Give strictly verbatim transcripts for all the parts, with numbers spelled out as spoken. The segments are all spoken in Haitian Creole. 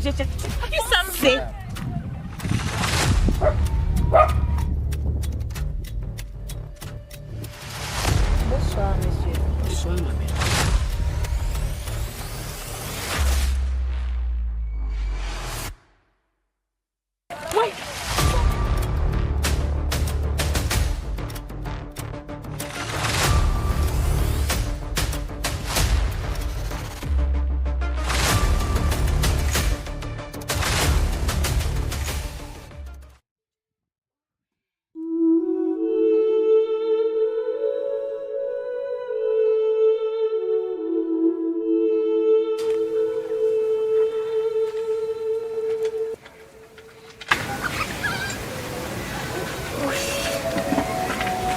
Kisa m fè? Bonswa, mesye. Bonswa, manmi. Woy!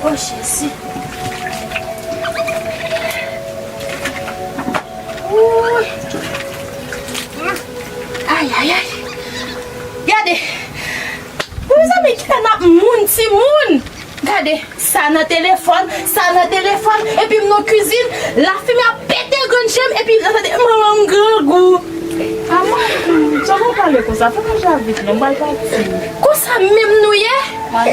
O Jezi. Wouy. Ay, ay, ay. Gade. Wi, mezanmi, kilè n ap moun, timoun? Gade, sa nan telefòn, sa nan telefòn, epi m nan kizin, lafimen ap pete grenn je m, epi n ap tande, "Manman, m grangou." Manman, jan w pale konsa, fè manje a vit non, m pral pati. Konsa menm nou ye? Menm,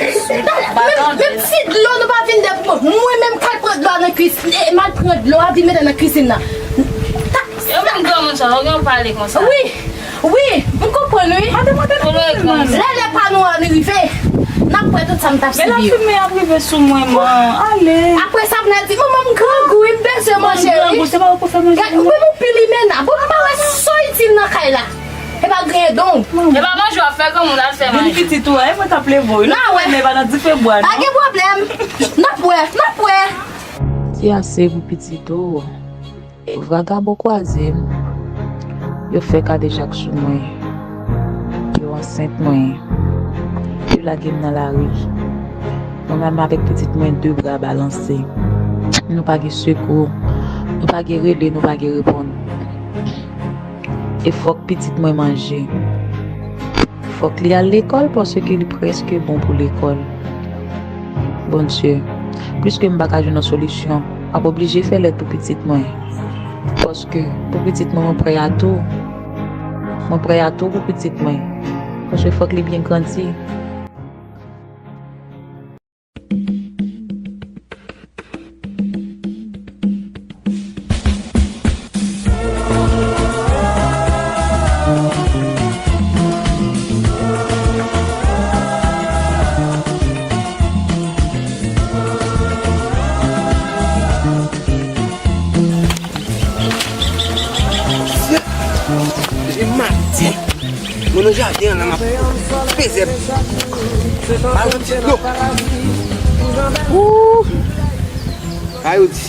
menm ti dlo nou pa vin de pou mwen. Mwen menm k al pran dlo a nan kizin, e, m al pran dlo a, vin mete nan kizin nan. Yo menm granmoun sa, yo gen pale konsa. Wi, wi, m konprann wi. Lè, lè pa nou an rive, n ap wè tout sa m t ap sibi yo. Men lafimen ap rive sou mwen, man. Ale. Apre sa, m nan di, "Manman, m grangou, m bezwen manje wi." Gad, wi, m pi limena. Bon, m pa wè sa w itil nan kay la. E pa griyen don. E pa manje w ap fè granmoun al fè manje. Vin pitit ou a, e mwen t ap leve w wi. N a wè. Men pa nan dife bwa non. Pa gen pwoblèm. N ap wè, n ap wè. Se ase pou pitit ou. Vagabon kwaze m. Yo fè kadejak sou mwen. Yo ansent mwen. Yo lage m nan lari. Mwen menm avèk pitit mwen de bra balanse. Nou pa gen sekou. Nou pa gen rele, nou pa gen reponn. E fòk pitit mwen manje. Fòk li al lekòl paske li prèske bon pou lekòl. Bondye, pliske m pa ka jwenn yon solisyon, m ap oblije fè lèt pou pitit mwen. Paske pou pitit mwen, mwen prè a tou. Mwen prè a tou pou pitit mwen. Paske fòk li byen grandi. E madi. Mwen nan jaden an la, m ap koupe zèb. Ba yo ti dlo. Wouy! Sa yo di.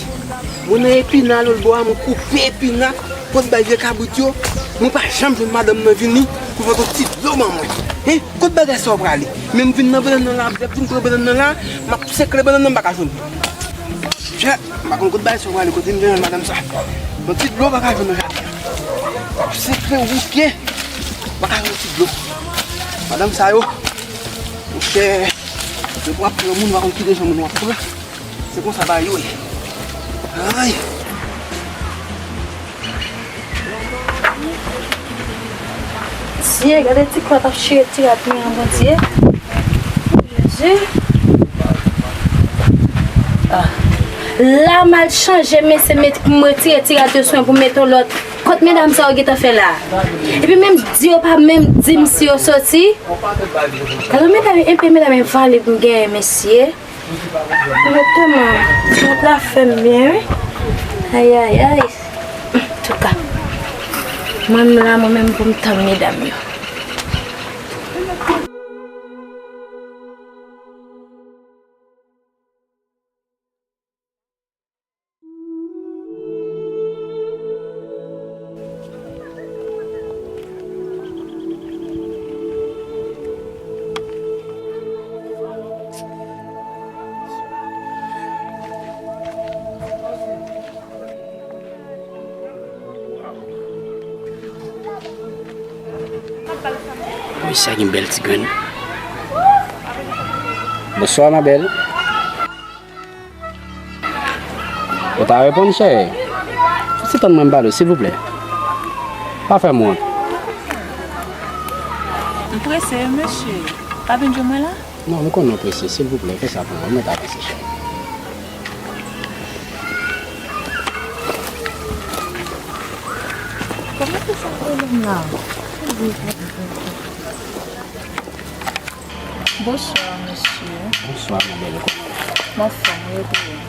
Mwen nan epina lòtbò a, mwen koupe epina, pot bay vye kabrit yo. Mwen pa janm jwenn madanm nan vini pou pote yon ti dlo ban mwen. Hen? Kot bagay sa yo prale? Men m vin nan vèlèn nan la, m vin pran vèlèn nan la, m ap sekle vèlèn nan, m pa ka jwenn. Chè, m pa konn kot bagay sa yo prale, kote m jwenn madanm sa. Yon ti dlo pa ka jwenn nan jaden an. M ap sekle wouke. Pa ka jwenn ti dlo. Madanm sa yo, monchè, yo pou ap pran moun, pa konn ki de jan moun w ap pran. Se konsa bagay yo ye. Ay! Dye, gade ti kwat ap chire ti rad mwen an, Bondye. Jezi. Ah. La m al chanje, men se met, pou m retire ti rad yo sou mwen pou m mete yon lòt. Kot medam sa yo gentan fè la? Epi menm di yo pa menm di m si yo soti. Alò medam, enpe medam envalid m genyen, mesye. Egzakteman. Ti rad la fè m byen, wi. Ayayay. Antouka, mwen m la, mwen menm pou m tann medam yo. Wi, sa gen bèl ti grenn. Bonswa, ma belle. Ou ta reponn, cheri? Ti tann mwen m pale w, silvouplè. Pa fè m wont. Prese, mesye. Pa vin jwenn mwen la? Non, m konnen w prese. Silvouplè, fè sa pou mwen. Mwen ta prese, cheri. Kòman se sa pwoblèm la? Bonswa, mesye. Bonswa, ma belle. Kòman w ye? M anfòm, wi, wi.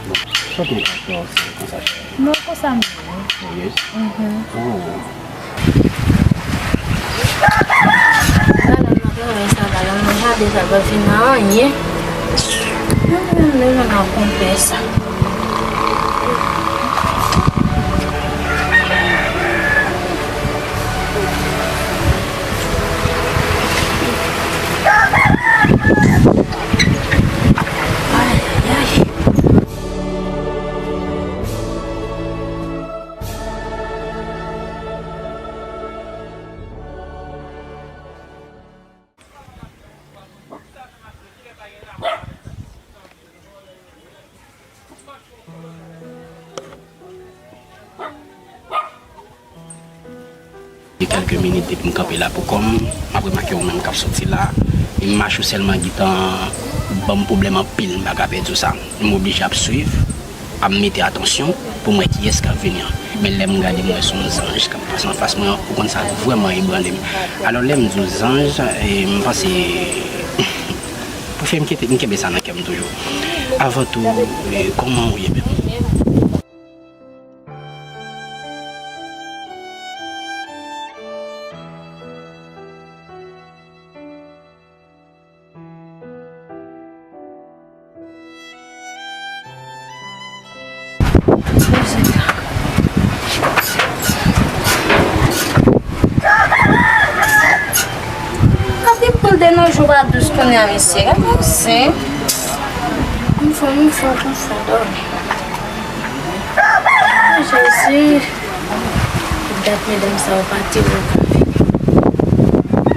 Bon, sa w gen pou fè, se konsa? Non, konsa m ye. Serye? Mhm. Oh. Gade m nan travay sa la, la, nan jaden sa, pa fin nan anyen. Mwen menm, lè nan konpè sa. Gen kèlke minit depi m kanpe la pou kò m, m ap remake ou menm k ap soti la, e m mache ou sèlman gentan ban m pwoblèm anpil, m pa ka pèdi w sa. M oblije ap swiv, ap mete atansyon pou m wè kiyès k ap vini an. Men lè m gade, m wè se yon zanj k ap pase anfas mwen an, ou konn sa vrèman ebranle m. Alò, lè m di w zanj, e, m panse, prefere m kite, m kenbe sa nan kè m toujou. Avan tou, e, kòman ou ye menm? Api poul de nan jou pa dous kounye a, mesye. Gade yon sen. M fò, m fò, m fò dòmi. Jezi. Dat medam sa yo pati, yo ka vini.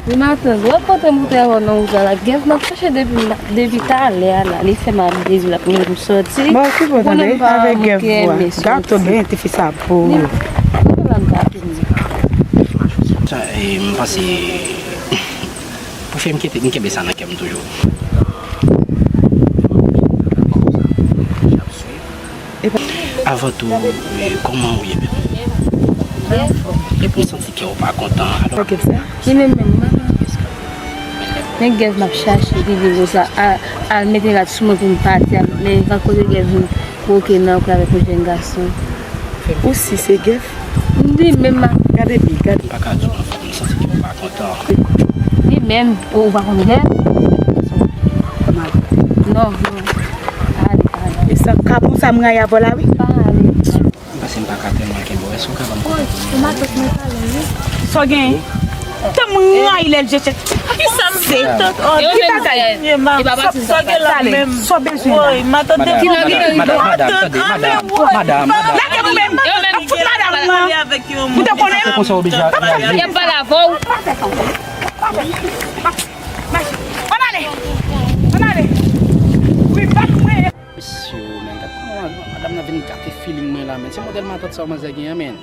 Wi, matant, w ap pote m pou travay nan wout la, la. Gèv m ap chache depi, depi talè a la. Li fè m ap dezi, l ap mande m soti. Bon, ki bon, tande, avèk gèv ou a. Gato byen, ti fi sa pou ou. Li fè m ap gato m. Sa, e, m panse, prefere m kite, m kenbe sa nan kè m toujou. Avan tou, e, kòman ou ye menm? Epi w santi kè w pa kontan. Alò, li menm menm, m pa konn kiyès k ap. Men gèv m ap chache, li di konsa, al, al mete rad sou mwen pou m pati, al, men van kote gèv vin kwoke nan kò avèk yon jèn gason. Ou si se gèv? Li menm a. Gade byen, gade. M pa ka di w anfòm, m santi kè w pa kontan. Li menm, ou, ou pa konn gèv? Non, non. Ale, ale. E sa, kapon sa m rayi avè w la, wi. Pa ale. M panse m pa ka tèlman kenbe w. Èske w ka ban m... Woy, e matant mwen pale, wi. Sa w genyen? Tan m rayi lè l jete. Kisa m fè? Ki bagay? Sa w gen la menm? Sa w bezwen la? Woy, matant, matant, matant, matant, matant, matant, matant. Lage m menm. Ap fout madanm nan. Ou te konnen l? Se konsa w oblije reyaji. Y ap pale avè w. Ann ale. Ann ale. Wi, bat mwen. Mesye, men, gad kòman madanm nan vin gate feeling mwen la, men. Se modèl matant sa w manzè genyen, men.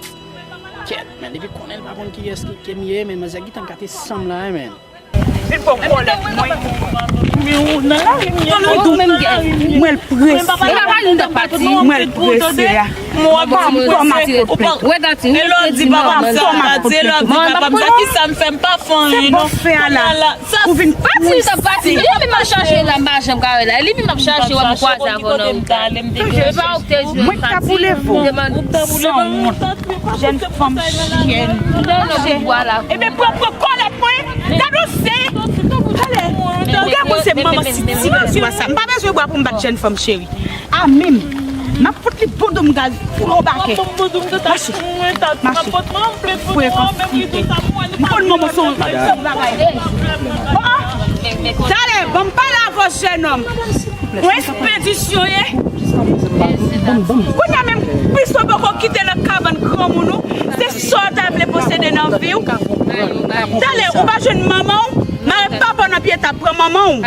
Kèt, men, depi konnen l pa konn kiyès ki, ki m ye, men, manzè gentan gate san m la, men. Vin pran kòlèt mwen. Mwen l prese. Mwen l prese a. Mwen pran ma kot plent. Wè, Tati, ou te di manman sa, Tati, lè w di papa m sa, kisa m fè? M pa fè anyen, non. Se bon fè a la. Ou vin pati, m t ap pati. Li menm ap chache la, m pa janm ka wè la. Li menm ap chache wè m kwaze avè w nan wout la. E pa ou k te di mwen pati, m te mande. Sanwont. Jèn fanm chèn. Non, non, pou bwa la. Ebyen, pran, pran kòlèt mwen. Gade w se. Gade. Ou gen pou se manman siti bèl sou sa. M pa bezwen bwa pou m bat jèn fanm cheri. A menm. M ap fout li bon dom gaz pou yon bakè. Mache. Mache. Frekans kite. M konn manman se yon bagay. Oh, oh. Talè, ban m pale avè w, jènòm. Yon espedisyon ye. Kounye a menm, plis ou poko kite nan kabann granmoun ou, se sa w ta vle posede nan vi w. Talè, ou pa jwenn manman w, mare papa w nan pye tab, pran manman w. E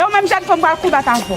ou menm jèn fanm pral konbat avè w.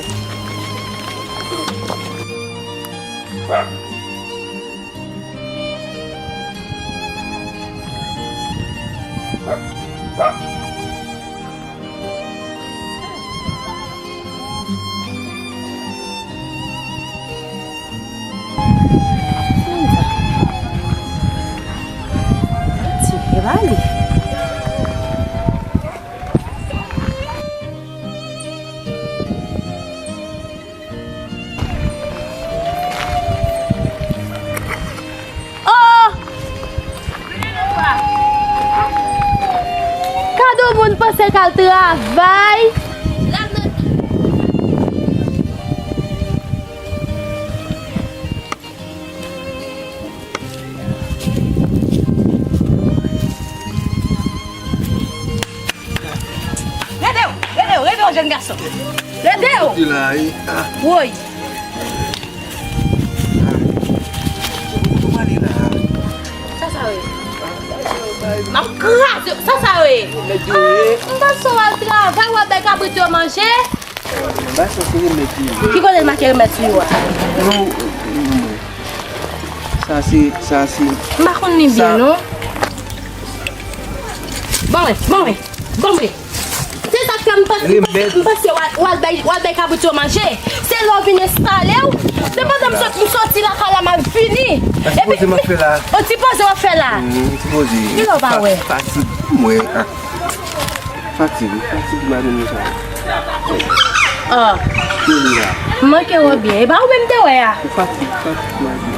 Moun panse k al travay. Rete w, rete w, rete w, jèn gason. Rete w. Ki la, e? Ah. Woy. Ou pale la. Sa sa ye? M ap kraze w. Sa sa ye? Mèt yo ye. M panse w al travay, w al bay kabrit yo manje. Ba sa se remèd li. Ki kote l make remèd sou yo a? Non, non, non. Sa se, sa se. M pa konn li byen, non. Ban mwen, ban mwen, ban mwen. Se sa k fè m panse, m panse, m panse w al, w al bay, w al bay kabrit yo manje. Se lè w vin enstale w. Se pandan m sot, m soti lakay la, m ap vini. Epi, ti poze m ap fè la. O ti poze w ap fè la. Mm, ti poze. Kilè w pa wè? Fatig mwen. Fatig, fatig madanm sa. Ah. Kele la. M manke wè w byen. E pa ou menm te wè a? Fatig, fatig madanm.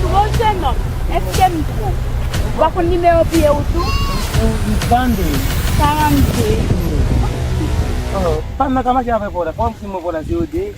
Gwo jennonm, èske m twonpe w? Ou pa konn nimewo pye w tou? Ou, ou, ou, karannde. Karannde. Oh, fanm nan ka mache avè w la. Kòman si mwen w la, se yo de.